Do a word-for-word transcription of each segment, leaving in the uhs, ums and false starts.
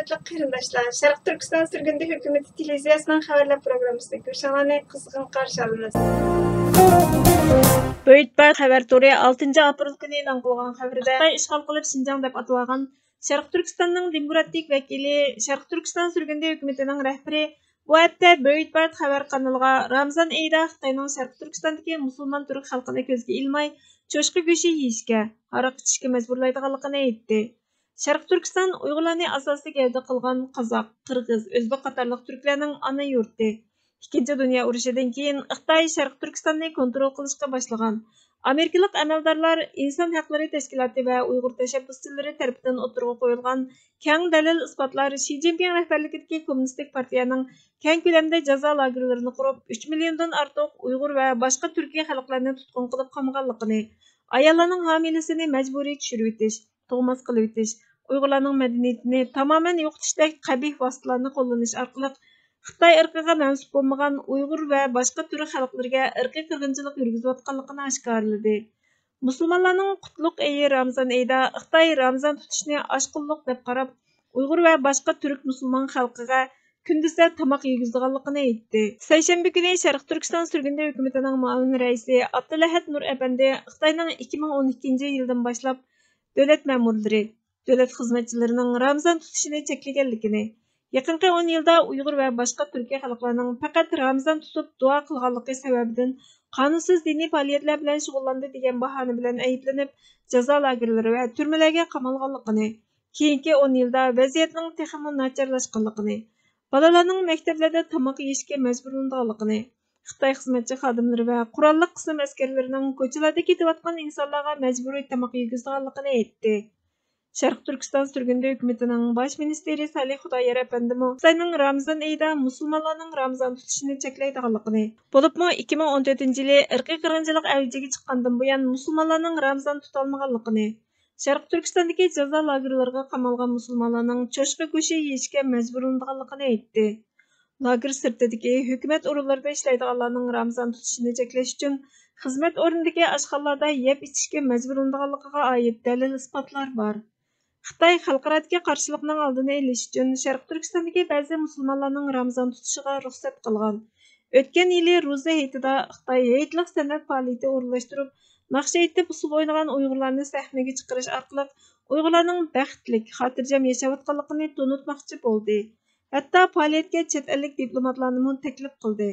ھۆرمەتلىك قېرىنداشلار، شەرقىي تۈركىستان سۈرگۈندە ھۆكۈمىتى تېلېۋىزىيەسىنىڭ خەۋەرلەر پروگراممىسىدىن كۆرۈشۈڭلارنى قىزغىن قارشى ئالىمىز. بويتبار خەۋەر تورى ئالتىنچى ئاپرېل كۈنى ئېلان قىلغان خەۋىرىدە، خىتاي ئىشغال قىلىپ شىنجاڭ دەپ ئاتىۋالغان شەرقىي تۈركىستاننىڭ دېموكراتىك ۋەكىلى، شەرقىي تۈركىستان سۈرگۈندە ھۆكۈمىتىنىڭ رەھبىرى بۇ ھەپتە بويتبار خەۋەر قانىلىغا رامزان ئېيىدا خىتاينىڭ شەرقىي تۈركىستاندىكى مۇسۇلمان تۈرك خەلقىنى كۆزگە ئىلماي، چوشقا گۆشى يېيىشكە، ھاراق ئىچىشكە مەجبۇرلايدىغانلىقىنى ئېيتتى. شەرقىي تۈركىستان ئۇيغۇرلارنى ئاساسىي گەۋدە قىلغان قازاق، قىرغىز، ئۆزبېك قاتارلىق تۈركلەرنىڭ ئانا يۇرتى. ئىككىنچى دۇنيا ئۇرۇشىدىن كېيىن خىتاي شەرقىي تۈركىستاننى كونترول قىلىشقا باشلىغان. ئامېرىكىلىق ئەمەلدارلار ئىنسان ھەقلىرى تەشكىلاتى ۋە ئۇيغۇر تەشەببۇسچىلىرى تەرىپىدىن ئوتتۇرىغا قويۇلغان كەڭ دەلىل-ئىسپاتلار شى جىنپىڭ رەھبەرلىكىدىكى كوممۇنىستىك پارتىيەنىڭ كەڭ كۆلەمدە جازا لاگېرلىرىنى قۇرۇپ، ئۈچ مىليوندىن ئارتۇق ئۇيغۇر ۋە باشقا تۈركىي خەلقلەرنى تۇتقۇن قىلىپ قامىغانلىقىنى، ئاياللارنىڭ ھامىلىسىنى مەجبۇرىي چۈشۈرۈۋېتىش، تۇغماس قىلىۋېتىش، ئۇيغۇرلارنىڭ مەدەنىيىتىنى تامامەن يوقىتىشتەك قەبىھ ۋاسىتىلەرنى قوللىنىش ئارقىلىق خىتاي ئىرقىغا مەنسۇپ بولمىغان ئۇيغۇر ۋە باشقا تۈرك خەلقلىرىگە ئىرقىي قىرغىنچىلىق يۈرگۈزۈۋاتقانلىقىنى ئاشكارىلىدى. مۇسۇلمانلارنىڭ قۇتلۇق ئېيى رامزان ئېيىدا خىتاي رامزان تۇتۇشنى ئاشقۇنلۇق دەپ قاراپ، ئۇيغۇر ۋە باشقا تۈرك مۇسۇلمان خەلقىگە كۈندۈزدە تاماق يېگۈزىدىغانلىقىنى ئېيتتى. سەيشەنبە كۈنى شەرقىي تۈركىستان سۈرگۈندە ھۆكۈمىتىنىڭ مۇئاۋىن رەئىسى ئابدۇلئەھەد نۇر ئەپەندى خىتاينىڭ ئىككى مىڭ ئون ئىككىنچى يىلدىن باشلاپ دۆلەت مەمۇرلىرى، دۆلەت خىزمەتچىلىرىنىڭ رامىزان تۇتۇشىنى چەكلىگەنلىكىنى، يېقىنقى ئون يىلدا ئۇيغۇر ۋە باشقا تۈركىي خەلقلەرنىڭ پەقەت رامىزان تۇتۇپ دۇئا قىلغانلىقى سەۋەبىدىن قانۇنسىز دىنىي پائالىيەتلەر بىلەن شۇغۇللاندى دېگەن باھانە بىلەن ئەيىبلىنىپ، جازا لاگېرلىرى ۋە تۈرمىلەرگە قامالغانلىقىنى، كېيىنكى ئون يىلدا ۋەزىيەتنىڭ تېخىمۇ ناچارلاشقانلىقىنى، بالىلارنىڭ مەكتەپلەردە تاماق يېيىشكە مەجبۇرلىنىدىغانلىقىنى، خىتاي خىزمەتچى خادىملىرى ۋە قوراللىق قىسىم ئەسكەرلىرىنىڭ كوچىلاردا كېتىۋاتقان ئىنسانلارغا مەجبۇرىي تاماق يېگۈزىدىغانلىقىنى ئېيتتى. شەرقىي تۈركىستان سۈرگۈندە ھۆكۈمىتىنىڭ باش مىنىستىرى سالىھ خۇدايار ئەپەندىمۇ خىتاينىڭ رامىزان ئېيىدا مۇسۇلمانلارنىڭ رامىزان تۇتۇشىنى چەكلەيدىغانلىقىنى، بولۇپمۇ ئىككى مىڭ ئون تۆتىنچى يىلى ئىرقىي قىرغىنچىلىق ئەۋجىگە چىققاندىن بۇيان مۇسۇلمانلارنىڭ رامىزان تۇتالمىغانلىقىنى، شەرقىي تۈركىستاندىكى جازا لاگېرلىرىغا قامالغان مۇسۇلمانلارنىڭ چوشقا گۆشى يېيىشكە مەجبۇرلىنىدىغانلىقىنى ئېيتتى. لاگېر سىرتىدىكى ھۆكۈمەت ئورۇنلىرىدا ئىشلەيدىغانلارنىڭ رامىزان تۇتۇشىنى چەكلەش ئۈچۈن خىزمەت ئورنىدىكى ئاشخانىلاردا يەپ ئىچىشكە مەجبۇرلىنىدىغانلىقىغا ئائىت دەلىل-ئىسپاتلار بار. خىتاي خەلقئارادىكى قارشىلىقنىڭ ئالدىنى ئېلىش ئۈچۈن شەرقىي تۈركىستاندىكى بەزى مۇسۇلمانلارنىڭ رامىزان تۇتۇشىغا رۇخسەت قىلغان. ئۆتكەن يىلى روزا ھېيتىدا خىتاي ھېيتلىق سەنئەت پائالىيىتى ئورۇنلاشتۇرۇپ، ناخشا ئېيتىپ ئۇسسۇل ئوينىغان ئۇيغۇرلارنى سەھنىگە چىقىرىش ئارقىلىق ئۇيغۇرلارنىڭ بەختلىك، خاتىرجەم ياشاۋاتقانلىقىنى تونۇتماقچى بولدى. ھەتتا پائالىيەتكە چەت ئەللىك دىپلوماتلارنىمۇ تەكلىپ قىلدى.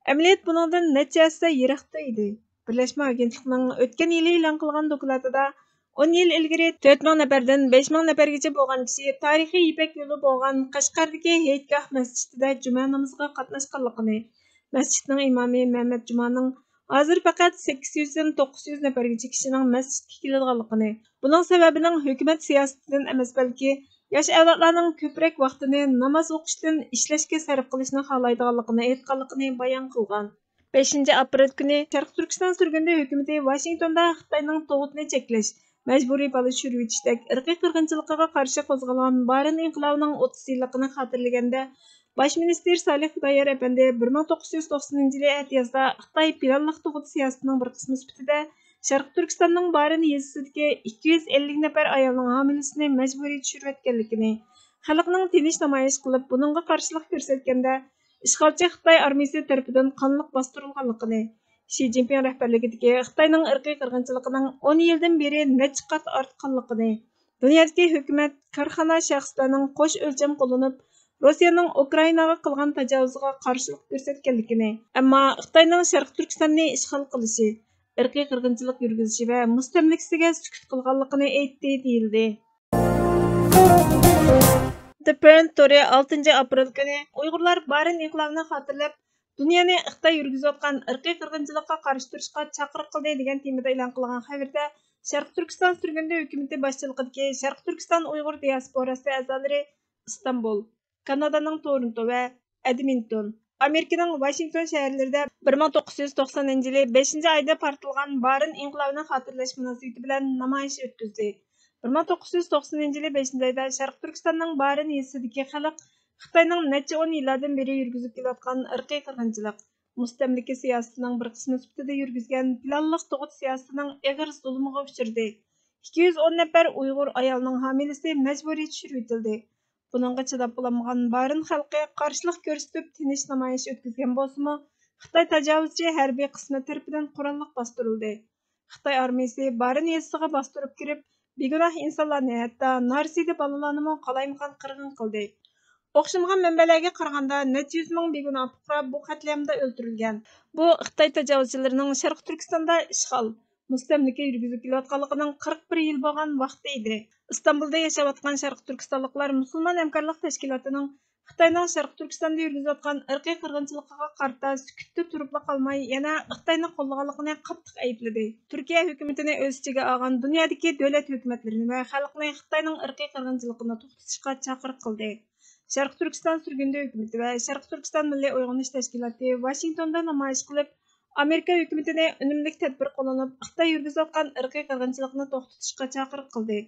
ئەمەلىيەت بۇنىڭدىن نەچچە ھەسسە يىراقتا ئىدى. بىرلەشمە ئاگېنتلىقىنىڭ ئۆتكەن يىلى ئېلان قىلغان دوكلاتىدا، ئون يىل ئىلگىرى تۆت مىڭ نەپەردىن بەش مىڭ نەپەرگىچە بولغان كىشى تارىخىي يىپەك يولى بولغان قەشقەردىكى ھېيتگاھ مەسچىتىدە جۈمە نامىزىغا قاتناشقانلىقىنى، مەسچىتنىڭ ئىمامى مەمەت جۇمانىڭ ھازىر پەقەت سەككىز يۈزدىن توققۇز يۈز نەپەرگىچە كىشىنىڭ مەسچىتكە كېلىدىغانلىقىنى، بۇنىڭ سەۋەبىنىڭ ھۆكۈمەت سىياسىتىدىن ئەمەس، بەلكى ياش ئەۋلادلارنىڭ كۆپرەك ۋاقتىنى ناماز ئوقۇشتىن ئىشلەشكە سەرپ قىلىشنى خالايدىغانلىقىنى ئېيتقانلىقىنى بايان قىلغان. بەشىنچى ئاپرېل كۈنى شەرقىي تۈركىستان سۈرگۈندە ھۆكۈمىتى ۋاشىنگتوندا خىتاينىڭ تۇغۇتنى چەكلەش، مەجبۇرىي بالا چۈشۈرۈۋېتىشتەك ئىرقىي قىرغىنچىلىقىغا قارشى قوزغالغان بارىن ئىنقىلابىنىڭ ئوتتۇز يىللىقىنى خاتىرىلىگەندە، باش مىنىستىر سالىھ خۇدايار ئەپەندى بىر مىڭ توققۇز يۈز توقسىنىنچى يىلى ئەتىيازدا خىتاي پىلانلىق تۇغۇت سىياسىتىنىڭ بىر قىسمى سۈپىتىدە شەرقىي تۈركىستاننىڭ بارىن يېزىسىدىكى ئىككى يۈز ئەللىك نەپەر ئايالنىڭ ھامىلىسىنى مەجبۇرىي چۈشۈرۈۋەتكەنلىكىنى، خەلقنىڭ تىنچ نامايىش قىلىپ، بۇنىڭغا قارشىلىق كۆرسەتكەندە، ئىشغالچى خىتاي ئارمىيىسى تەرىپىدىن قانلىق باستۇرۇلغانلىقىنى، شى جىنپىڭ رەھبەرلىكىدىكى خىتاينىڭ ئىرقىي قىرغىنچىلىقىنىڭ ئون يىلدىن بېرى نەچچە قات ئارتقانلىقىنى، دۇنيادىكى ھۆكۈمەت، كارخانا، شەخسلەرنىڭ قوش ئۆلچەم قوللىنىپ، روسىيەنىڭ ئۇكرائىناغا قىلغان تاجاۋۇزىغا قارشىلىق كۆرسەتكەنلىكىنى، ئەمما خىتاينىڭ شەرقىي تۈركىستاننى ئىشغال قىلىشى، ئىرقىي قىرغىنچىلىق يۈرگۈزۈشى ۋە مۇستەملىكىسىگە سۈكۈت قىلغانلىقىنى ئېيتتى، دېيىلدى. The Parent تورى ئالتىنچى ئاپرېل كۈنى ئۇيغۇرلار بارىن ئىنقىلابىنى خاتىرىلەپ، دۇنيانى خىتاي يۈرگۈزۈۋاتقان ئىرقىي قىرغىنچىلىققا قارشى تۇرۇشقا چاقىرىق قىلدى دېگەن تېمىدا ئېلان قىلغان خەۋىرىدە، شەرقىي تۈركىستان سۈرگۈندە ھۆكۈمىتى باشچىلىقىدىكى شەرقىي تۈركىستان ئۇيغۇر دىياسپوراسى ئەزالىرى ئىستانبۇل، كانادانىڭ تورونتو ۋە ئەدمىنتون، ئامېرىكىنىڭ ۋاشىنگتون شەھەرلىرىدە بىر مىڭ توققۇز يۈز توقسانىنچى يىلى بەشىنچى ئايدا پارتلىغان بارىن ئىنقىلابىنى خاتىرىلەش مۇناسىۋىتى بىلەن نامايىش ئۆتكۈزدى. بىر مىڭ توققۇز يۈز توقسىنىنچى يىلى بەشىنچى ئايدا شەرقىي تۈركىستاننىڭ بارىن يېزىسىدىكى خەلق خىتاينىڭ نەچچە ئون يىللاردىن بېرى يۈرگۈزۈپ كېلىۋاتقان ئىرقىي قىرغىنچىلىق، مۇستەملىكە سىياسىتىنىڭ بىر قىسمى سۈپىتىدە يۈرگۈزگەن پىلانلىق تۇغۇت سىياسىتىنىڭ ئېغىر زۇلۇمىغا ئۇچرىدى. ئىككى يۈز ئون نەپەر ئۇيغۇر ئايالنىڭ ھامىلىسى مەجبۇرىي چۈشۈرۈۋېتىلدى. بۇنىڭغا چىداپ بولالمىغان بارىن خەلقى قارشىلىق كۆرسىتىپ، تىنچ نامايىش ئۆتكۈزگەن بولسىمۇ، خىتاي تاجاۋۇزچى ھەربىي قىسمى تەرىپىدىن قوراللىق باستۇرۇلدى. خىتاي ئارمىيىسى بارىن يېزىسىغا باستۇرۇپ كىرىپ، بىگۇناھ ئىنسانلارنى، ھەتتا نارسىدە بالىلارنىمۇ قالايمىقان قىرغىن قىلدى. ئوخشىمىغان مەنبەلەرگە قارىغاندا، نەچچە يۈز مىڭ بىگۇناھ پۇقرا بۇ قەتلىئامدا ئۆلتۈرۈلگەن. بۇ خىتاي تاجاۋۇزچىلىرىنىڭ شەرقىي تۈركىستاندا ئىشغال، مۇستەملىكە يۈرگۈزۈپ كېلىۋاتقانلىقىنىڭ قىرىق بىر يىل بولغان ۋاقتى ئىدى. ئىستانبۇلدا ياشاۋاتقان شەرقىي تۈركىستانلىقلار مۇسۇلمان ھەمكارلىق تەشكىلاتىنىڭ خىتاينىڭ شەرقىي تۈركىستاندا يۈرگۈزۈۋاتقان ئىرقىي قىرغىنچىلىقىغا قارىتا سۈكۈتتە تۇرۇپلا قالماي، يەنە خىتاينى قوللىغانلىقىنى قاتتىق ئەيىبلىدى. تۈركىيە ھۆكۈمىتىنى ئۆز ئىچىگە ئالغان دۇنيادىكى دۆلەت ھۆكۈمەتلىرىنى ۋە خەلقنى خىتاينىڭ ئىرقىي قىرغىنچىلىقىنى توختىتىشقا چاقىرىق قىلدى. شەرقىي تۈركىستان سۈرگۈندە ھۆكۈمىتى ۋە شەرقىي تۈركىستان مىللىي ئويغىنىش تەشكىلاتى ۋاشىنگتوندا نامايىش قىلىپ، ئامېرىكا ھۆكۈمىتىنى ئۈنۈملۈك تەدبىر قوللىنىپ، خىتاي يۈرگۈزۈۋاتقان ئىرقىي قىرغىنچىلىقنى توختىتىشقا چاقىرىق قىلدى.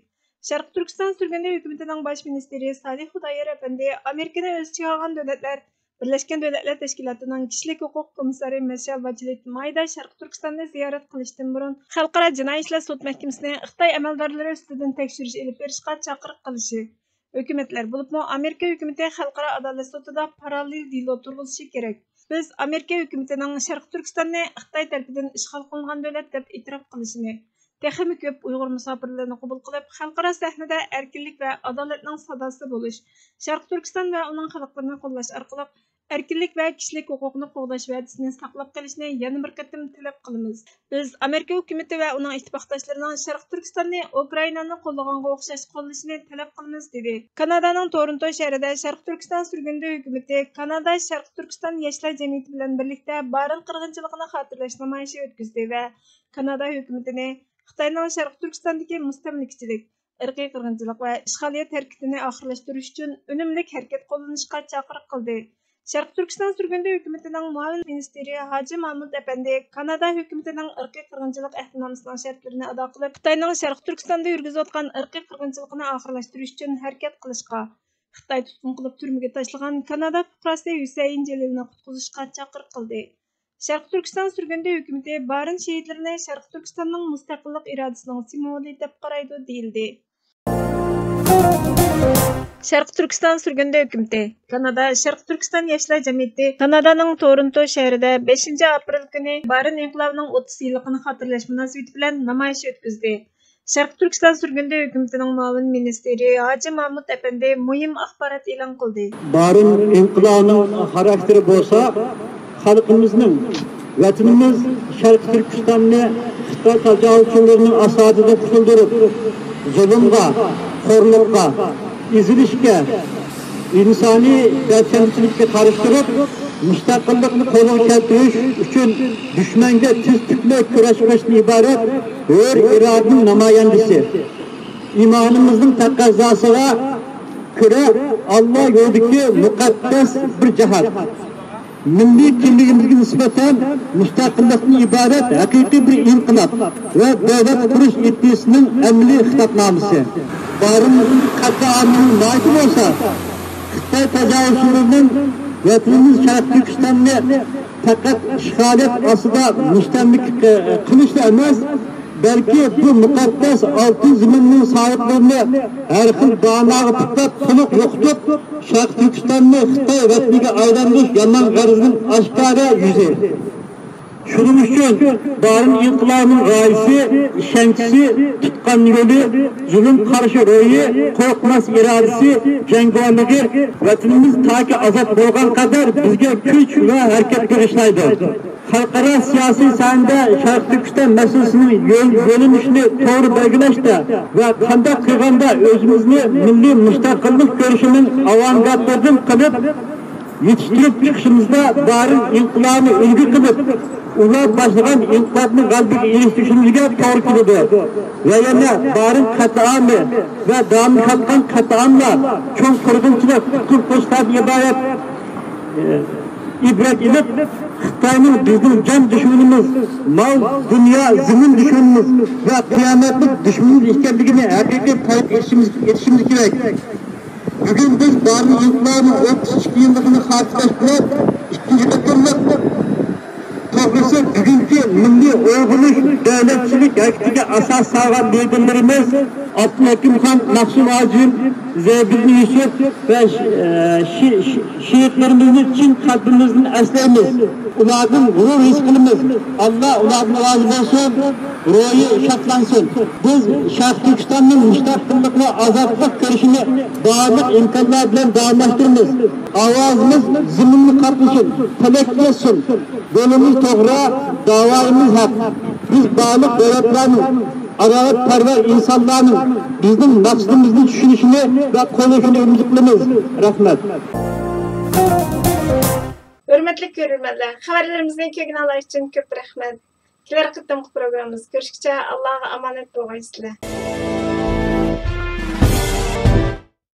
شەرقىي تۈركىستان سۈرگۈندە ھۆكۈمىتىنىڭ باش مىنىستىرى سالىھ خۇدايار ئەپەندى ئامېرىكىنى ئۆز ئىچىگە ئالغان دۆلەتلەر بىرلەشكەن دۆلەتلەر تەشكىلاتىنىڭ كىشىلىك ھوقۇق كومىسسارى مىشېل باچېلېت مايدا شەرقىي تۈركىستاننى زىيارەت قىلىشتىن بۇرۇن، خەلقئارا جىنايى ئىشلار سوت مەھكىمىسىنى خىتاي ئەمەلدارلىرى ئۈستىدىن تەكشۈرۈش ئېلىپ بېرىشقا چاقىرىق قىلىشى، ھۆكۈمەتلەر، بولۇپمۇ ئامېرىكا ھۆكۈمىتى خەلقئارا ئادالەت سوتىدا پاراللېل دېلو تۇرغۇزۇشى كېرەك. بىز ئامېرىكا ھۆكۈمىتىنىڭ شەرقىي تۈركىستاننى خىتاي تەرىپىدىن ئىشغال قىلىنغان دۆلەت دەپ ئېتىراپ قىلىشىنى، تېخىمۇ كۆپ ئۇيغۇر مۇساپىرلىرىنى قوبۇل قىلىپ، خەلقئارا سەھنىدە ئەركىنلىك ۋە ئادالەتنىڭ ساداسى بولۇش، شەرقىي تۈركىستان ۋە ئۇنىڭ خەلقلىرىنى قوللاش ئارقىلىق ئەركىنلىك ۋە كىشىلىك ھوقۇقنى قوغداش ۋەدىسىنى ساقلاپ قېلىشنى يەنە بىر قېتىم تەلەپ قىلىمىز. بىز ئامېرىكا ھۆكۈمىتى ۋە ئۇنىڭ ئىتتىپاقداشلىرىنىڭ شەرقىي تۈركىستاننى ئۇكرائىنانى قوللىغانغا ئوخشاش قوللىشىنى تەلەپ قىلىمىز، دېدى. كانادانىڭ تورونتو شەھىرىدە شەرقىي تۈركىستان سۈرگۈندە ھۆكۈمىتى كانادا شەرقىي تۈركىستان ياشلار جەمئىيىتى بىلەن بىرلىكتە بارىن قىرغىنچىلىقىنى خاتىرىلەش نامايىشى ئۆتكۈزدى ۋە كانادا ھۆكۈمىتىنى خىتاينىڭ شەرقىي تۈركىستاندىكى مۇستەملىكىچىلىك، ئىرقىي قىرغىنچىلىق ۋە ئىشغالىيەت ھەرىكىتىنى ئاخىرلاشتۇرۇش ئۈچۈن ئۈنۈملۈك ھەرىكەت قوللىنىشقا چاقىرىق قىلدى. شەرقىي تۈركىستان سۈرگۈندە ھۆكۈمىتىنىڭ مۇئاۋىن مىنىستىرى ھاجى مامۇت ئەپەندى كانادا ھۆكۈمىتىنىڭ ئىرقىي قىرغىنچىلىق ئەھدىنامىسىنىڭ شەرتلىرىنى ئادا قىلىپ، خىتاينىڭ شەرقىي تۈركىستاندا يۈرگۈزۈۋاتقان ئىرقىي قىرغىنچىلىقىنى ئاخىرلاشتۇرۇش ئۈچۈن ھەرىكەت قىلىشقا، خىتاي تۇتقۇن قىلىپ تۈرمىگە تاشلىغان كانادا پۇقراسى ھۈسەيىن جېلىلنى قۇتقۇزۇشقا چاقىرىق قىلدى. شەرقىي تۈركىستان سۈرگۈندە ھۆكۈمىتى بارىن شېھىتلىرىنى شەرقىي تۈركىستاننىڭ مۇستەقىللىق ئىرادىسىنىڭ سىمۋولى دەپ قارايدۇ، دېيىلدى. شەرقىي تۈركىستان سۈرگۈندە ھۆكۈمىتى، كانادا شەرقىي تۈركىستان ياشلار جەمئىيىتى كانادانىڭ تورونتو شەھىرىدە بەشىنچى ئاپرېل كۈنى بارىن ئىنقىلابىنىڭ ئوتتۇز يىللىقىنى خاتىرىلەش مۇناسىۋىتى بىلەن نامايىش ئۆتكۈزدى. شەرقىي تۈركىستان سۈرگۈندە ھۆكۈمىتىنىڭ مۇئاۋىن مىنىستىرى ھاجى مامۇت ئەپەندى مۇھىم ئاخبارات ئېلان قىلدى. بارىن ئىنقىلابىنىڭ خاراكتېرى بولسا، خەلقىمىزنىڭ ۋەتىنىمىز شەرقىي تۈركىستاننى خىتاي تاجاۋۇزچىلىرىنىڭ ئاسارىتىدىن قۇتۇلدۇرۇپ، زۇلۇمغا، خورلۇققا، ئېزىلىشكە، ئىنسانىي دەپسەندىچىلىككە قارشى تۇرۇپ، مۇستەقىللىقنى قولغا كەلتۈرۈش ئۈچۈن دۈشمەنگە تىز پۈكمەي كۈرەش قىلىشتىن ئىبارەت ھۆر ئىرادىنىڭ نامايەندىسى. ئىمانىمىزنىڭ تەقەززاسىغا كۆرە، ئاللا يولىدىكى مۇقەددەس بىر جىھاد. مىللىي كىملىكىمىزگە نىسبەتەن مۇستەقىللىقتىن ئىبارەت ھەقىقىي بىر ئىنقىلاب ۋە دۆلەت قۇرۇش ئىدىيىسىنىڭ ئەمەلىي خىتابنامىسى. بارىن قەتلىئامىنىڭ ماھىيىتى بولسا، خىتاي تاجاۋۇزچىلىرىنىڭ ۋەتىنىمىز شەرقىي تۈركىستاننى پەقەت ئىشغالىيەت ئاستىدا مۇستەملىكە قىلىشلا ئەمەس، بەلكى بۇ مۇقەددەس ئالتۇن زېمىننىڭ ساۋۇتلىرىنى ھەر خىل باناغا پۇتلاپ، تولۇق يوقىتىپ، شەرقىي تۈركىستاننى خىتاي ۋەتىنىگە ئايلاندۇرۇش يامان غەرىزىنىڭ ئاشكارا يۈزى. شۇنىڭ ئۈچۈن بارىن ئىنقىلابىنىڭ غايىسى، ئىشەنچىسى، تۇتقان يولى، زۇلۇم قارشى روھى، قورقماس ئىرادىسى، جەڭگىۋارلىقى ۋەتىنىمىز تاكى ئازاد بولغان قەدەر بىزگە كۈچ ۋە ھەرىكەت بېغىشلايدۇ. خەلقئارا سىياسىي سەھنىدە شەرقىي تۈركىستان مەسىلىسىنىڭ يۆن-، يۆنىلىشىنى توغرا بەلگىلەشتە ۋە قانداق قىلغاندا ئۆزىمىزنى مىللىي مۇستەقىللىق كۈرىشىنىڭ ئاۋانگارتلىرىدىن قىلىپ يېتىشتۈرۈپ چىقىشىمىزدا بارىن ئىنقىلابىنى ئۈلگە قىلىپ، ئۇلار باشلىغان ئىنقىلابنى غەلىبىگە ئېرىشتۈرۈشىمىزگە توغرا كېلىدۇ. ۋە يەنە بارىن قەتلىئامى ۋە داۋاملىشىۋاتقان قەتلىئاملار چوڭ قىرغىنچىلىق، پۈتكۈل قوشلاردىن ئىبارەت ئىبرەت ئېلىپ، خىتاينىڭ بىزنىڭ جان دۈشمىنىمىز، مال، دۇنيا، زېمىن دۈشمىنىمىز ۋە قىيامەتلىك دۈشمىنىمىز ئىكەنلىكىنى ھەقىقىي پايان ئېتىشىمىز، ئېتىشىمىز كېرەك. بۈگۈن بىز بارىن ئىنقىلابىنىڭ ئوتتۇز ئىككى يىللىقىنى خاتىرىلەش بىلەن ئىككىنچى قېتىملىق توغرىسى بۈگۈنكى مىللىي ئويغىنىش دۆلەتچىلىك ھەرىكىتىگە ئاساس سالغان لىدېرلىرىمىز ئابدۇلھەكىمخان، مەخسۇم ھاجىم، زەيدىدىن يۈسۈپ ۋە ش-، ئە، شى-، شى-، شېھىتلىرىمىزنى چىن قەلبىمىزدىن ئەسلەيمىز. ئۇلاردىن غۇرۇر ھېس قىلىمىز. ئاللا ئۇلاردىن رازى بولسۇن، روھى شادلانسۇن. بىز شەرقىي تۈركىستاننىڭ مۇستەقىللىق ۋە ئازادلىق كۈرىشىنى بارلىق ئىمكانلار بىلەن داۋاملاشتۇرىمىز. ئاۋازىمىز زېمىننى قاپلىسۇن، پەلەككە يەتسۇن. يولىمىز توغرا، داۋايىمىز ھەق. بىز بارلىق دۆلەتلەرنىڭ، ئادالەتپەرۋەر ئىنسانلارنىڭ بىزنىڭ مەقسىتىمىزنى چۈشىنىشىنى ۋە قوللىشىنى ئۈمىد قىلىمىز. رەھمەت. ھۆرمەتلىك كۆرۈرمەنلەر، خەۋەرلىرىمىزنى كۆرگەن ئىكەنلىكىڭلار ئۈچۈن كۆپ رەھمەت. كېلەر قېتىمقى پروگراممىمىزدا كۆرۈشكىچە ئاللاغا ئامانەت بولغايسىلەر.